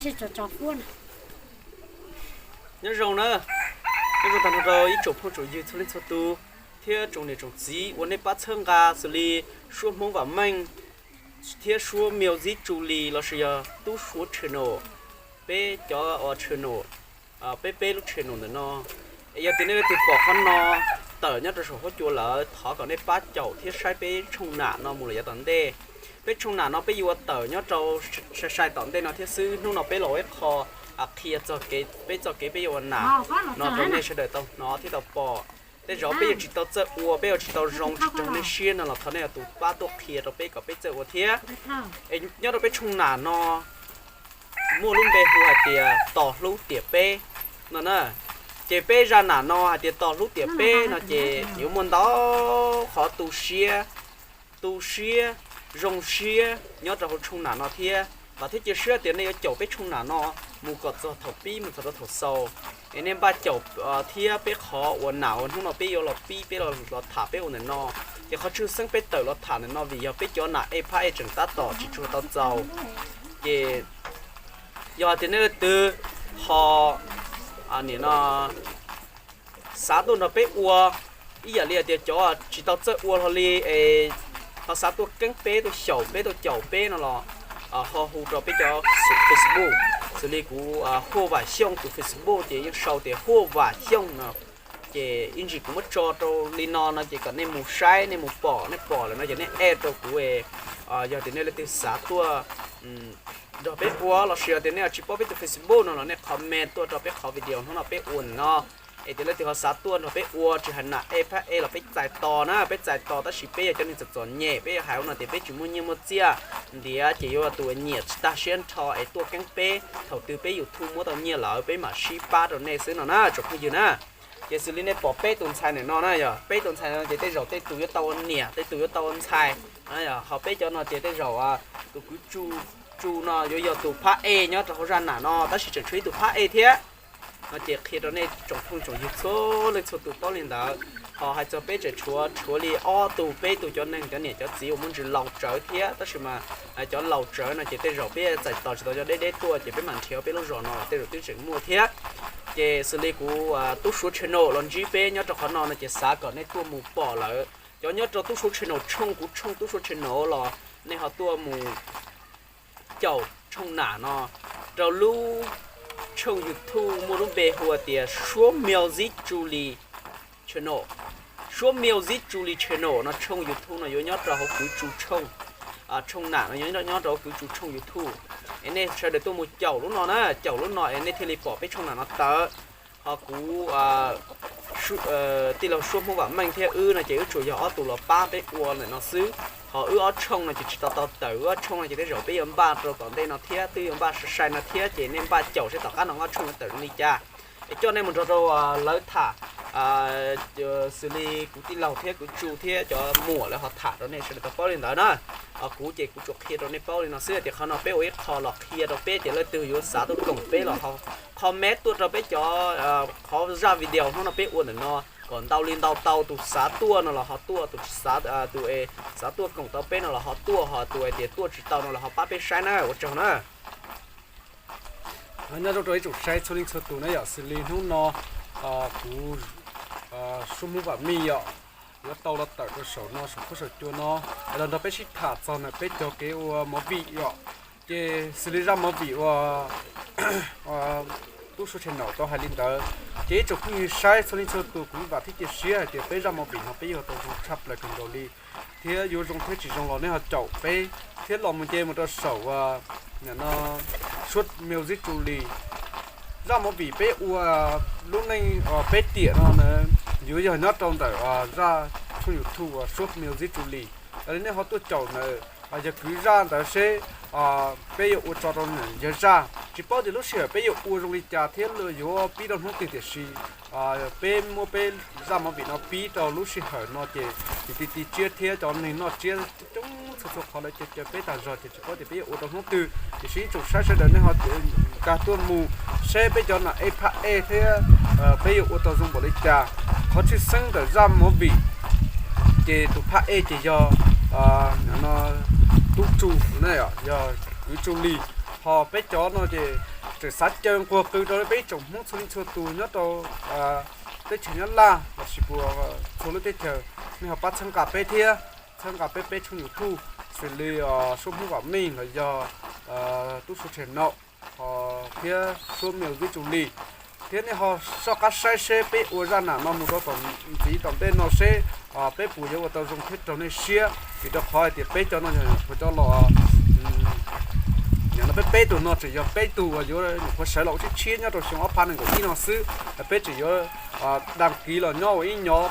Nyob zoo na, nyob zoo tag nrho rau ib tsoom phooj tsoom ywg txhua leej txhua tus thiab tsoom niam tsoom txiv uas nej pab txhawb nqa xws li Suab Hmoob Vam Meej thiab Suab Music Tsu Lis lossis yog Tub Suav channel, peb cov channel, peb peb lub channel ntawm no. Es yog tias nej leej twg pom qhov no tawm nyob rau saum huab cua lawm, thov kom nej pab caum thiab saib peb tshooj nam no mus lawm yav tom ntej. Peb tshooj nam no peb yuav tawm nyob rau sai sai tom ntej no thiab xwb. Hnub no peb los ua ib qho qhia txog kev, peb txoj kev peb yuav ua nam no rau nej sawv daws tau hnov thiab tau pom. Tej zaum peb yuav tsis tau txawj ua, peb yuav tsis tau zoo tsis raug nej siab no los thov nej tus pab tuaj qhia rau peb kom peb txawj ua thiab. Es nyob rau peb tshooj nam no muaj lub npe hu hais tias Tos Hlub Tiam Peb no na. Ces peb zaj nam no hais tias Tos Hlub Tiam Peb no ces yuav muaj ntau qhov tu siab, tu siab, zoo siab nyob rau hauv tshooj nam no thiab. Vam thiab cia siab tias nej yuav caum peb tshooj nam no mus kom txog thaum pib mus txog rau thaum xaus. Es nej npaj caum thiab peb qhov uas nam uas hnub no peb yuav los pib peb los tham peb ua ntawm no. Ces qhov tshwj xeeb peb tawm los tham ntawm no vim yog peb cov nam ej phab ej tseem tab tom tsis tshua tau txaus. Ces yog tias nej leej twg ho nim no xav tuaj nrog peb ua, ib yam li hais tias cov tsis tau txawj ua hlo li es ho xav tuaj keeb peb, tuaj xyaum peb, tuaj caum peb no los ho hu rau peb cov Facebook, xws li kuv Huaj Vam Xyooj tus Facebook ces yeej sau tias Huaj Vam Xyooj no. Ces ib ntsis kuv muab tso rau li no no ces kom nej mus saib, nej mus pom, nej pom lawm no ces nej add rau kuv. Yog tias nej leej twg xav tuaj nrog peb ua lossis yog tias nej tsis paub peb tus Facebook no los nej comment tuaj rau peb qhov video hnub no peb ua no. Es tias leej twg ho xav tuaj nrog peb ua tsis hais nam ej phab ej los peb txais tos na, peb txais tos tab sis peb yog cov neeg txom txom nyem, peb yuav hais ua no tias peb tsis muaj nyiaj muaj txiaj ntiav ces yuav ua tus nyiam tsis tag siab nrho es tuaj keeb peb, thaum twg peb YouTube muab tau nyiaj lawm peb mam sib pab rau nej xwb no na tsoom phooj ywg na. Ces xws li nej pom peb tus ntxhais ntawm no na, yog peb tus ntxhais no ces tej zaum tej tus yuav tau ua niam, tej tus yuav tau ua ntxhais. Ho peb cov no ces tej zaum tus kwv Tsu no yuav yog tus phab ej nyob rau hauv zaj nam no tab sis tseem tshuav ib tus phab ej thiab. No ces qhia rau nej tsoom phooj tsoom ywg txhua leej txhua tus paub li ntawd. Ho hais txog peb tseem tshuav, tshuav li ob tug peb tug cov neeg cov niam cov txiv uas muaj ntsis laus tsawv thiab tab sis mas cov laus tsawv no ces tej zaum peb txais tos tsis tau cov deb deb tuaj ces peb mam nrhiav peb lub zos no los tej zaum twb tseem muaj thiab. Ces xws li kuv Tub Suav channel los ntsib peb nyob rau qhov no no ces xav kom nej tuaj mus pom lawm. Cov nyob rau Tub Suav channel tshooj, kuv tshooj Tub Suav channel los nej ho tuaj mus caum tshooj nam no rau lub tshooj YouTube muaj lub npe hu tias Suab Music Tsu Lis channel. Suab Music Tsu Lis channel no tshooj YouTube no yuav nyob rau hauv kwv tsu tshooj, tshooj nam no yuav nyob rau hauv kwv tsu tshooj YouTube. Es nej sawv daws tuaj mus caum lub no na, caum lub no es nej thiaj li pom peb tshooj nam no tawm. Ho kuv tij laug Suab Hmoob Vam Meej thiab wb no ces wb tsuas yog ob tug los pab peb ua ntawm no xwb. Ho wb ob tshooj no ces tsis tau tau tawm, wb ob tshooj no ces tej zaum peb yuav npaj rau tom ntej no thiab twb yuav npaj sai sai no thiab ces nej npaj caum seb tom qab no ob tshooj yuav tawm zoo li cas. Es coj nej mus nrog rau lawv tham, xws li kuv tij laug thiab kuv tsu thiab cov muam lawv ho tham rau nej sawv daws tau paub li ntawd na. Kuv ces kuv tsuas qhia rau nej paub li no xwb tias qhov no peb ua ib qho los qhia rau peb tias leej twg yuav xav tuaj koom peb los ho comment tuaj rau peb cov qhov zaj video hnub no peb ua ntawm no kom ntau li ntau tau, tus xav tuaj no los ho tuaj, tus tsis xav, tus xav tuaj koom tau peb no los ho tuaj, ho tus hais tias tuaj tsis tau no los ho pab peb saib na, ua tsaug na. Nyob zoo rau ib tsoom saib txhua leej txhua tus na, yog xws li hnub no kuv Suab Hmoob Vam Meej yom, yuav tau los tawm rau saum no saum huab saum cua no los nrog peb sib tham txog ntawm peb cov kev ua movie yom. Ces xws li zaj movie ua Tub Suav channel tau hais li ntawd, ces ib tsoom phooj ywg saib txhua leej txhua tus kuv vam thiab cia siab hais tias peb zaj movie no peb yuav tau zoo tshaj plaws kawg nkaus li, thiab yuav zoo thiab tsis zoo los nej ho caum peb thiab los mus nce mus rau saum no Suab Music Tsu Lis. Zaj movie peb ua lub neej peb tiam no na yuav yog nyob rau ntawm zaj tshooj YouTube Suab Music Tsu Lis. Yog li nej ho tuaj caum ntawm yog kwv zaj ntawd seb peb yuav ua tso rau ntawm yawg zaj. Tsis paub tias lub sij hawm peb yuav ua zoo li cas thiab yuav pib rau hnub twg tiam sis peb muab peb zaj movie no pib rau lub sij hawm no ces tus ti ti tsiab thiab cov neeg noj tsiab coob txhua txhua qhov lawv caw caw peb tag zog ces tsis paub tias peb yuav ua rau hnub twg. Tiam sis ib tsoom saib sawv daws nej ho nkag tuaj mus seb peb cov nam ej phab ej thiab peb yuav ua tau zoo npaum li cas. Qhov tshwj xeeb ntawm zaj movie ces tus phab ej ces yog Tub Tsu, yog kwv Tsu Lis. Ho peb cov no ces tseem xav caw nquag qw rau peb ib tsoom Hmoob txhua leej txhua tus nyob rau teb chaws Nyab Laj lossis puas txhua lub teb chaws, nej ho pab txhawb nqa peb thiab, txhawb nqa peb peb tshooj YouTube, xws li Suab Hmoob Vam Meej los yog Tub Suav Channel thiab Suab Music Tsu Lis, thiab nej ho soj qab saib seb peb ua zaj nam no mus rau tom ntxiv tom ntej no seb peb puas yuav ua tau zoo thiab raug nej siab, vim rau qhov hais tias peb cov no yog nyuam qhuav cov los, nyuam no peb peb tug no tseem yog peb tug uas yuav nyuam qhuav sawv los ua tshiab tshiab nyob rau xyoo ob phav nees nkaum ib no xwb. Peb tseem yuav dag kiv los nyob ua ib nyov,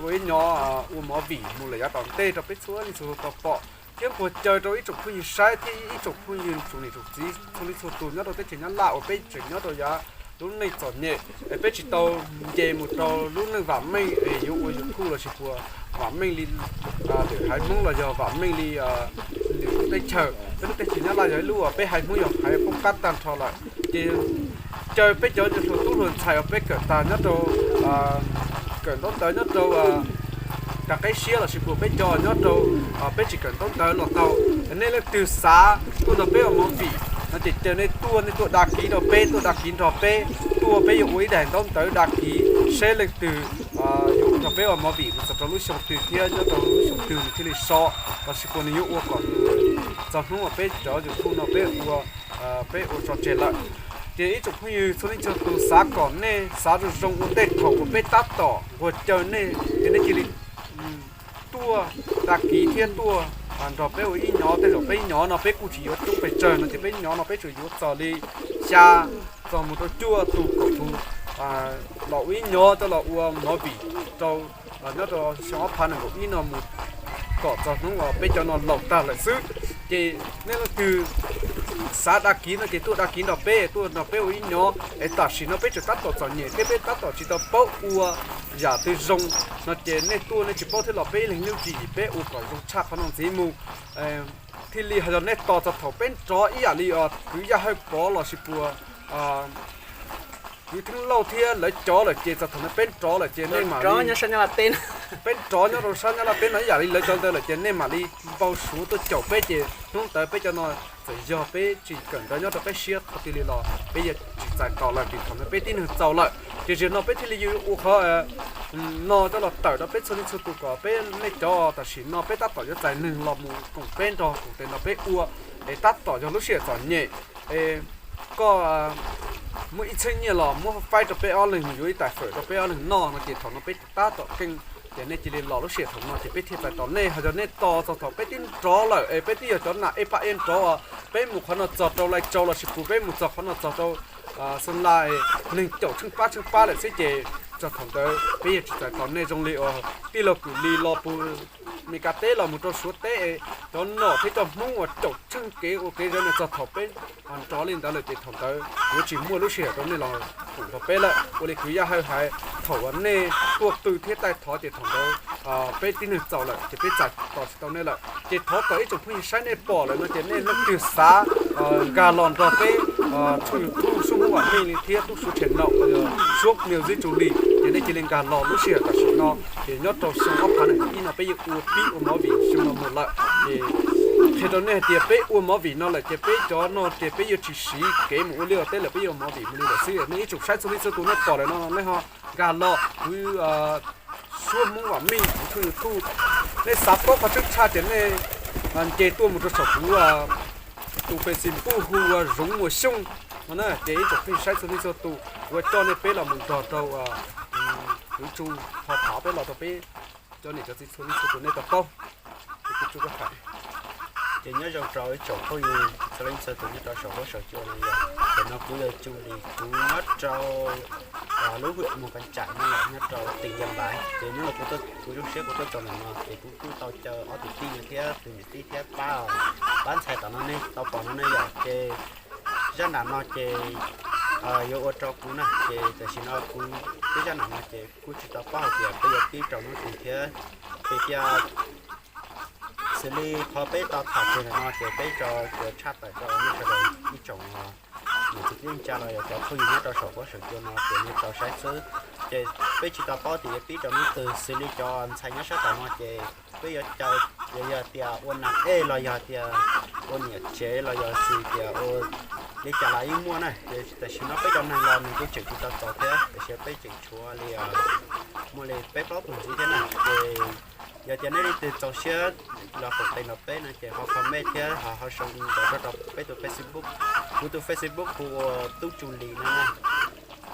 ua ib nyov ua movie mus lawm yav tom ntej rau peb txhua leej txhua tus tau pom, thiab nquag caw rau ib tsoom phooj ywg saib thiab ib tsoom phooj ywg tsoom niam tsoom txiv txhua leej txhua tus nyob rau teb chaws Nyab Laj uas peb tseem nyob rau yav lub neej txom nyem, peb tsis tau nce mus rau lub neej vam meej es yuav ua YouTube lossis puas vam meej li lwm haiv Hmoob los yog vam meej li lwm teb chaws. Peb lub teb chaws Nyab Laj yog ib lub uas peb haiv Hmoob yog haiv poob qab tag nrho lawm, ces caw peb cov hluas tub hluas ntxhais uas peb kawm tas nyob rau, kawm ntaub ntawv nyob rau cov qeb siab lossis puas peb cov nyob rau, peb tsis kawm ntaub ntawv los tau. Nej leej twg xav tuaj nrog peb ua movie no ces caw nej tuaj, nej tuaj dag kiv rau peb, tuaj dag kiv nrog peb, tuaj peb yuav ua ib daim ntaub ntawv dag kiv seb leej twg yuav nrog peb ua movie mus txog rau lub xyoo twg thiab nyob rau lub xyoo twg nws thiaj li so, lossis puas nws yuav ua kom txog hnub uas peb cov YouTube no peb ua, peb ua tso tseg lawm. Ces ib tsoom phooj ywg txhua leej txhua tus xav kom nej xav zoo zoo ua ntej thaum uas peb tab tom nquag caw nej ces nej cia li tuaj dag kiv thiab tuaj nrog peb ua ib nyov. Tej zaum peb ib nyov no peb kuj tsis yuav coob pes tsawg no ces peb ib nyov no peb tsuas yuav txog li xya txog mus rau cuaj tus kaum tus los ua ib nyov coj los ua movie rau nyob rau xyoo ob phav nees nkaum ib no mus kom txog hnub uas peb cov no laus tag lawm xwb. Ces nej leej twg xav dag kiv no ces tuaj dag kiv nrog peb, tuaj nrog peb ua ib nyov es tam sim no peb tseem tab tom txom nyem thiab peb tab tom tsis tau paub ua yam twg zoo no ces nej tuaj nej tsis paub thiab los peb ib leeg lub tswv yim peb ua kom zoo tshaj qhov no ntxiv mus. Thiaj li ho yog nej tos txog thaum peb nrov ib yam li kwv Yaj Hawj Pov lossis puas kwv Theeb Lauj thiab lawv cov lawm ces txog thaum no peb nrov lawm ces nej mam li, peb nrov nyob rau sab Nyab Laj teb no ib yam li lawv cov ntawd lawm ces nej mam li npau suav tuaj caum peb ces hnub ntawd peb cov no txawm yog peb tsis kawm ntawv nyob rau peb siab qhov twg li los peb yuav tsis txais tos lawm vim thaum ntawd peb tib neeg txaus lawm. Ces zaum no peb thiaj li yuav ua qhov no coj los tawm rau peb txhua leej txhua tus kom peb nej cov tam sim no peb tab tom yuav txais neeg los mus koom peb nrog koom tes nrog peb ua es tab tom yog lub sij hawm txom nyem es koj muaj ib txheeb nyiaj los muab faib rau peb ob leeg mus yuav ib tais fawm rau peb ob leeg noj no ces thaum no peb tab tom keej ces nej cia li los lub sij hawm thaum no ces peb thiaj txais tos nej. Ho yog nej tos txog thaum peb twb nrov lawm es peb twb yog cov nam ej pab ej nrov, peb mus qhov no txog rau Lai Châu lossis puas peb mus txog qhov no txog rau Xeem Las neeg caum tsheej pab tsheej pab lawm xwb ces txog thaum ntawd peb yuav tsis txais tos nej zoo li uas tij laug Kwm Lis los puas Mes Kas teb los mus rau Suav teb, cov nom thiab cov Hmoob uas caum tsheej kev ua kev zawv no txog thaum peb nrov li ntawd lawm ces thaum ntawd yuav tsis muaj lub sij hawm rau nej los koom nrog peb lawm. Ua li kwv Yaj Hawj hais, thaum uas nej tuaj qw thiab taij thov ces thaum ntawd peb tib neeg txaus lawm ces peb txais tos tsis tau nej lawm. Ces thov kom ib tsoom phooj ywg saib nej pom lawm no ces nej leej twg xav nkag los nrog peb tshooj YouTube Suab Hmoob Vam Meej li thiab Tub Suav Channel, Suab Music Tsu Lis ces nej cia li nkag los lub sij hawm tam sim no ces nyob rau xyoo ob phav nees nkaum ib no peb yuav ua pib ua movie xyoo no mus lawm ces qhia rau nej hais tias peb ua movie no lawm ces peb cov no ces peb yuav tsis siv kev mus ua liaj ua teb lawm, peb yuav ua movie mus li lawm xwb. Nej ib tsoom saib txhua leej txhua tus nej pom lawm no nej ho nkag los kuv Suab Hmoob Vam Meej kuv tshooj YouTube. Nej xav paub qhov tseeb tshaj ces nej nce tuaj mus rau saum kuv tus Facebook hu ua Zoov Muas Xyooj no na. Ces ib tsoom phooj ywg saib txhua leej txhua tus, kuv yuav coj nej peb los mus nrog rau kuv tsu ho tham peb los rau peb cov niam cov txiv txhua leej txhua tus nej tau paub. Ces nyob zoo rau ib tsoom phooj ywg txhua leej txhua tus nyob rau saum huab saum cua no yom. Ces no kuv yog Tsu Lis, kuv nyob rau lub huyện Mù Cang Chải no yom, nyob rau tỉnh Yên Bái. Ces nyob no kuv zoo siab kuv tuaj txog ntawm no ces kuv kuj tau caw ob tug tij no thiab tus niam tij thiab pab, pab ntxhais tom no nej tau pom no ne yom. Ces zaj nam no ces yuav ua rau kuv na, ces tam sim no kuv peb zaj nam no ces kuj tsis tau paub hais tias peb yuav pib rau hnub twg thiab. Ces tias xws li qhov peb tau tham kiag ntawm no ces peb tso tshaj tawm rau nej sawv daws ib tsoom niam txiv kwv tij neej tsa los yog cov phooj ywg nyob rau saum huab saum cua no ces nej tau saib xwb. Ces peb tsis tau paub tias yuav pib rau hnub twg, xws li cov ntxhais nyob sab tom no ces peb yuav caw, yog tias ua nas ej los yog tias ua niam tsev los yog xws tias ua li cas los yeej muaj na. Ces tam sim no peb cov neeg los nws kuj tseem tsis tau txaus thiab, tam sim peb tseem tshuav li muaj li peb plaub tus ntxiv thiab na. Ces yog tias nej leej twg txaus siab los koom tes nrog peb no ces ho comment thiab ho sau ntawv rau peb tus Facebook. Kuv tus Facebook kuv ua Tub Tsu Lis no na.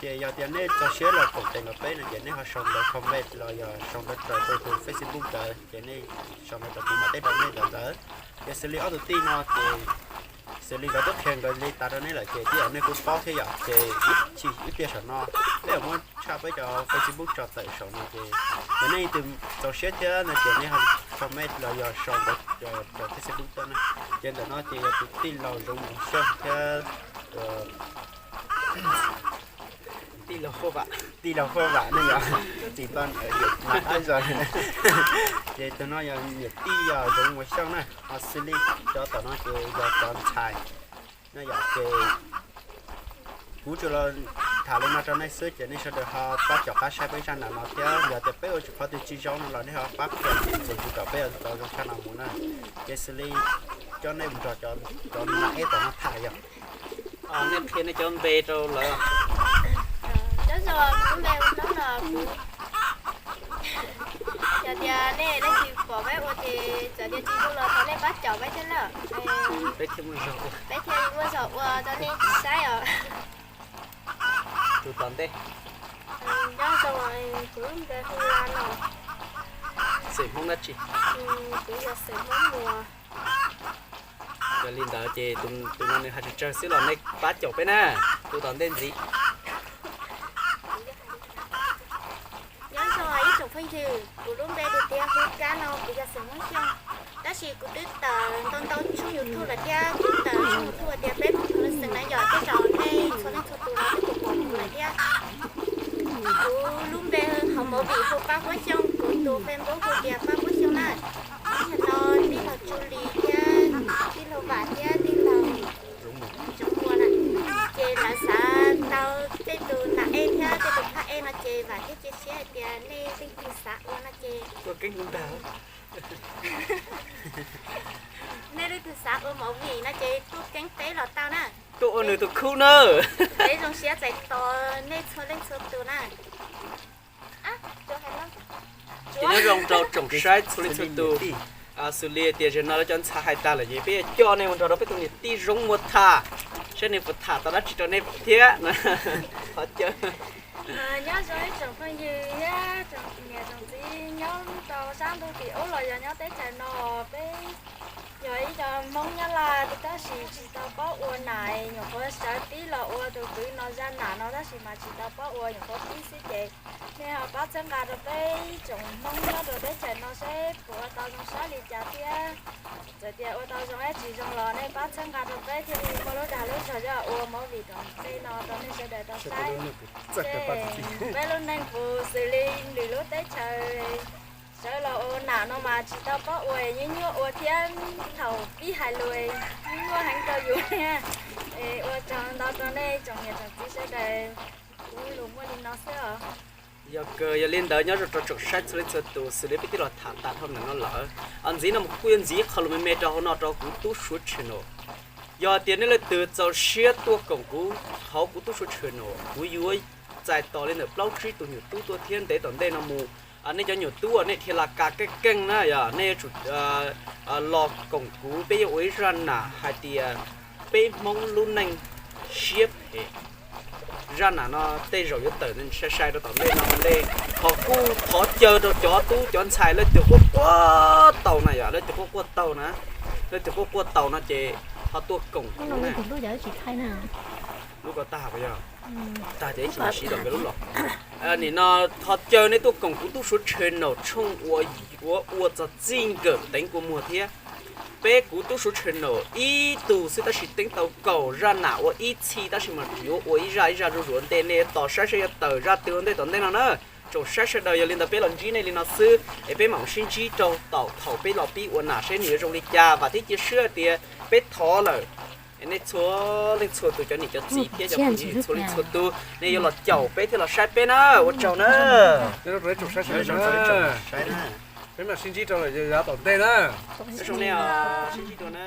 Ces yog tias nej txaus siab los koom tes nrog peb no ces nej ho sau ntawv comment los yog sau ntawv raws rau tus Facebook ntawd ces nej sau ntawv rau kuv mam teb rau nej ntawd ntawd. Ces xws li ob tus tij no ces xws li nkawd twb qhia nkawd li tas rau nej lawm ces tej zaum nej kuj paub thiab yom. Ces ib chim ib pliag saum no peb yuav muab tshaj peb cov Facebook tso tawm saum no ces yog nej leej twg txaus siab thiab no ces nej ho comment los yog sau ntawv rau Facebook tuaj na. Ces ntawm no ces yog tus tij laug Zoov Mus Xyooj thiab tij laug Huab Vam ne yom, tsis tau mas qab zog. Ces tus no yog niam tij yog Zoov Mus Xyooj na, ho xws li cov tom no ces yog cov ntxhais na yom. Ces kuv tsuas los tham li no rau nej xwb ces nej sawv daws ho pab caum qab saib peb zaj nam no thiab yog tias peb ua qhov twg tsis zoo no los nej ho pab qhia txuas tus kom peb tau zoo tshaj no mus na. Ces xws li coj nej mus nrog cov nam eb tom no tham yom. Nej qhia nej cov npe rau lawv. Cov zoo kuv lub npe ua Roob no kuv, yog tias nej leej twg pom peb ua ces txawm tias tsis zoo los thov nej pab caum peb thiab na. Peb thiaj muaj zog ua, peb thiaj muaj zog ua rau nej saib os. Tus tom ntej. Nyob zoo, kuv lub npe hu Lam no. Xeem Hmoob dab tsi? Kuv yog xeem Hmoob Muas. Yog li ntawd ces tus no nws hais tsawg tsawg xwb los nej pab caum peb na. Tus tom ntej ntxiv. Nyob zoo ib tsoom phooj ywg, kuv lub npe tiag tiag hu Kab no, kuv yog xeem Hmoob Xyooj. Tab sis kuv twb tawm ntau ntau tshooj YouTube lawm thiab, kuv tawm tshooj YouTube tias peb Hmoob Thoob Lwm Xeem na yom, tej zaum nej txhua leej txhua tus los twb pom kuv lawm thiab. Kuv lub npe hauv movie hu Paj Huab Xyooj, kuv tus Facebook hu tias Paj Huab Xyooj na. Nim no tij laug Tsu Lis thiab tij laug Vam thiab tij laug Zoov Muas na, ces lawv xav tau tej tus nam ej thiab tej tus phab ej no ces vam thiab cia siab hais tias nej leej twg xav ua no ces tuaj keeb ntag. Nej leej twg xav ua movie no ces tuaj keeb peb los tau na. Tuaj ua nws tus khub na. Peb zoo siab txais tos nej txhua leej txhua tus na. Ces nyob zoo rau tsoom saib txhua leej txhua tus. Xws li tias zaum no lawv cov ntxhais hais tag lawm ces peb yuav coj nej mus nrog rau peb tus niam tij Zoov Muas tham, saib nws puas tham tau dab tsi rau nej thiab. Qhov caw. Nyob zoo ib tsoom phooj ywg thiab tsoom niam tsoom txiv nyob rau sab ntuj tim ub los yog nyob teb chaws no, peb yog ib co Hmoob Nyab Laj tab sis tsis tau paub ua nam, nyuam qhuav sawv pib los ua tus kwv no zaj nam no tab sis mas tsis tau paub ua, nyuam qhuav pib xwb ces nej ho pab txhawb nqa rau peb ib tsoom Hmoob nyob rau teb chaws no seb puas ua tau zoo saib li cas thiab. Txawm tias ua tau zoo thiab tsis zoo los nej pab txhawb nqa rau peb thiaj li muaj lub dag lub zog coj ua movie tom ntej no rau nej sawv daws tau saib. Peb lub neej puas xws li lwm lub teb chaws sawv los ua nam no mas tsis tau paub ua, nyuaj nyuaj ua thiab thaum pib hais lus nyuaj heev rau yus thiab. Es ua tsaug ntau rau nej tsoom niam tsoom txiv sawv daws, kuv lus muaj li no xwb os. Yog kawg, yog li ntawd nyob zoo rau tsoom saib txhua leej txhua tus, xws li peb twb los tham tas dhau ntawm no lawm. Ntxiv no mus kuj yuav ntxiv qhov lus me me rau hauv no rau kuv Tub Suav channel. Yog tias nej leej twg txaus siab tuaj koom kuv hauv kuv Tub Suav channel, kuv yuav txais tos li ntawm plaub tsib tus nyuam tub tuaj thiab ntev tom ntej no mus. Nej cov nyuam tub uas nej dhia las kas keej keej na yog nej yuav tsum los koom kuv, peb yuav ua ib zaj nam hais tias peb Hmoob lub neej siab phem. Zaj nam no tej zaum yuav tawm sai sai rau tom ntej no ntej, ho kuj thov caw rau cov tub cov ntxhais leej twg quaj quaj tau na yog leej twg quaj quaj tau na, leej twg quaj quaj tau no ces ho tuaj koom kuv na. Lub ko tag puas yog? Tag ces ib chim mam siv rau nkawd lub los. Nim no ho caw nej tuaj koom kuv Tub Suav channel tshooj uas ua txog txij nkawm teev kua muag thiab. Peb kuv Tub Suav channel ib tug xwb tab sis teeb tau kaum zaj nam ua ib txhij tab sis mas yuav ua ib zaj ib zaj zuj zus ua ntej, nej tos saib seb yuav tawm zaj twg ua ntej tom ntej no na. Tsoom saib sawv daws, yog li ntawd peb los ntsib nej li no xwb es peb mam sib ntsib rau tom thaum peb los pib ua nam seb nws yuav zoo li cas. Vam thiab cia siab hais tias peb thov lawm, nej txhua leej txhua tus cov niam cov txiv thiab cov phooj ywg txhua leej txhua tus nej yuav los caum peb thiab los saib peb na. Ua tsaug na. Peb mam sib ntsib rau lawm yav tom ntej na. Sib ntsib dua na.